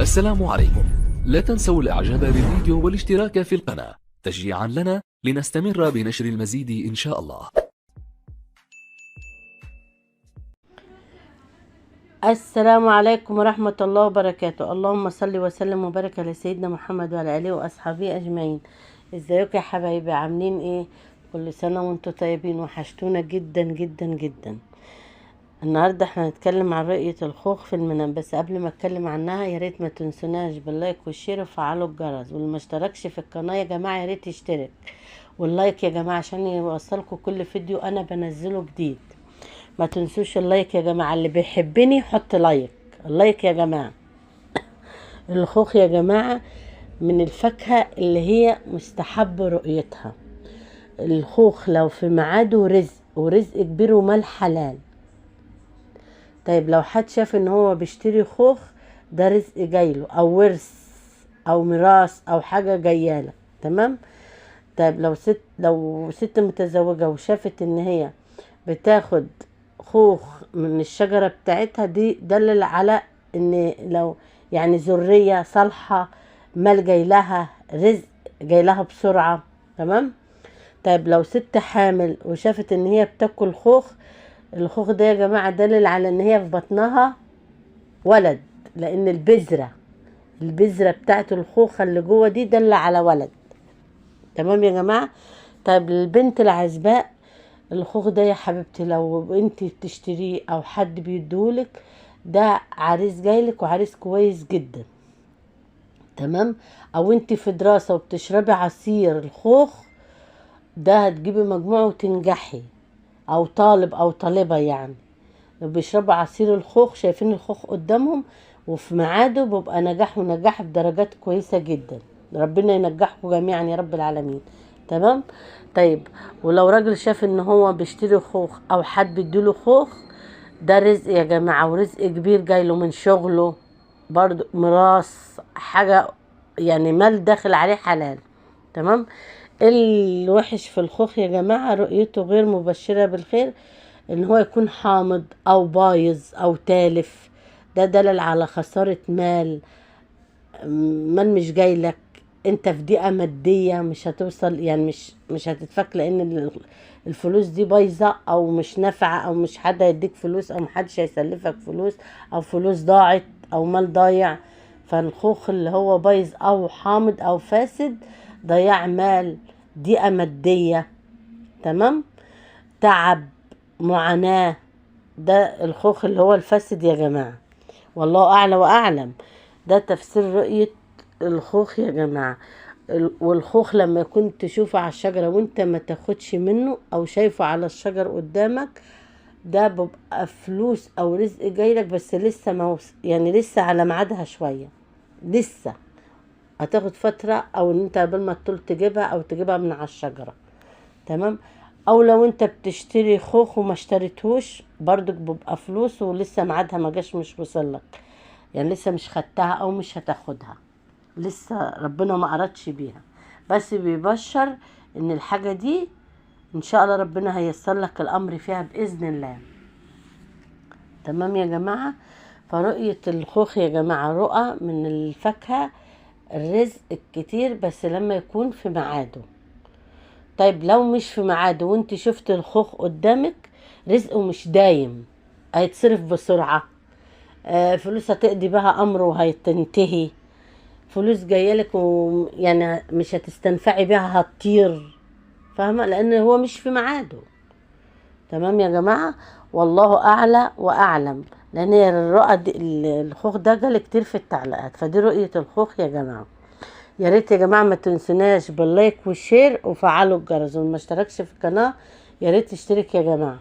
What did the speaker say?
السلام عليكم. لا تنسوا الاعجاب بالفيديو والاشتراك في القناة تشجيعا لنا لنستمر بنشر المزيد ان شاء الله. السلام عليكم ورحمة الله وبركاته. اللهم صل وسلم وبارك على سيدنا محمد وعلى آله وأصحابه أجمعين. ازيكم يا حبايبي؟ عاملين ايه؟ كل سنة وانتم طيبين، وحشتونا جدا جدا جدا. النهاردة احنا هنتكلم عن رؤية الخوخ في المنام، بس قبل ما اتكلم عنها يا ريت ما تنسوناش بال like وال share وفعلوا الجرس، واللي ما اشتركش في القناة يا جماعة يا ريت يشترك، وال like يا جماعة عشان يوصلكم كل فيديو انا بنزله جديد. ما تنسوش ال like يا جماعة، اللي بيحبني حط like، ال like يا جماعة. الخوخ يا جماعة من الفاكهة اللي هي مستحب رؤيتها. الخوخ لو في ميعاده رزق، ورزق كبير ومال حلال. طيب لو حد شاف ان هو بيشتري خوخ، ده رزق جايله او ورث او ميراث او حاجة جاياله، تمام؟ طيب لو ست متزوجة وشافت ان هي بتاخد خوخ من الشجرة بتاعتها، دي دلل على ان لو يعني ذرية صالحة، مال جاي لها، رزق جاي لها بسرعة، تمام؟ طيب لو ست حامل وشافت ان هي بتاكل خوخ، الخوخ ده يا جماعة دلل على ان هي في بطنها ولد، لان البذرة بتاعت الخوخة اللي جوه دي دل على ولد، تمام يا جماعة؟ طيب البنت العزباء، الخوخ ده يا حبيبتي لو انت بتشتريه او حد بيديهولك، ده عريس جايلك وعريس كويس جدا، تمام؟ او انت في دراسة وبتشربي عصير الخوخ ده هتجيبي مجموعة وتنجحي، او طالب او طالبة يعني لو بيشربوا عصير الخوخ، شايفين الخوخ قدامهم وفي ميعاده، بيبقى نجاح ونجاح بدرجات كويسة جدا. ربنا ينجحكم جميعا يا رب العالمين، تمام؟ طيب ولو راجل شاف ان هو بيشتري خوخ او حد بيديله خوخ، ده رزق يا جماعة، ورزق كبير جايله من شغله، برضو ميراث، حاجة يعني مال داخل عليه حلال، تمام؟ الوحش في الخوخ يا جماعة رؤيته غير مبشرة بالخير، ان هو يكون حامض او بايظ او تالف، ده دلل على خسارة مال، مال مش جايلك، انت في ضيقة مادية مش هتوصل، يعني مش هتتفك، لان الفلوس دي بايظة او مش نافعة، او مش حد هيديك فلوس، او محدش هيسلفك فلوس، او فلوس ضاعت، او مال ضايع. فالخوخ اللي هو بايظ او حامض او فاسد ضياع مال، ضيقة مادية، تمام؟ تعب، معاناة، ده الخوخ اللي هو الفاسد يا جماعة، والله أعلى وأعلم. ده تفسير رؤية الخوخ يا جماعة. والخوخ لما كنت تشوفه على الشجرة وانت ما تاخدش منه، او شايفه على الشجر قدامك، ده بيبقى فلوس او رزق جايلك، بس لسه ما يعني لسه على ميعادها شوية، لسه هتاخد فترة، او ان انت قبل ما تطول تجيبها، او تجيبها من على الشجرة، تمام؟ او لو انت بتشتري خوخ وما اشتريتهوش برضك بيبقى فلوس ولسه ميعادها ما جاش، مش وصلك، يعني لسه مش خدتها او مش هتاخدها، لسه ربنا ما أردش بيها، بس بيبشر ان الحاجة دي ان شاء الله ربنا هيسر لك الامر فيها بإذن الله، تمام يا جماعة؟ فرؤية الخوخ يا جماعة رؤى من الفاكهة الرزق الكتير، بس لما يكون في ميعاده. طيب لو مش في ميعاده وانت شفت الخوخ قدامك، رزقه مش دايم، هيتصرف بسرعة، فلوس هتقضي بها امره وهتنتهي، فلوس جايلك ويعني مش هتستنفعي بيها، هتطير، فاهمة؟ لان هو مش في ميعاده، تمام يا جماعة؟ والله اعلى واعلم، لان الرؤى دي الخوخ ده جالي كتير في التعليقات، فدي رؤية الخوخ يا جماعة. يا ريت يا جماعة ما تنسوناش بال like وال share وفعلوا الجرس، واللي ما اشتركش في القناة يا ريت تشترك يا جماعة.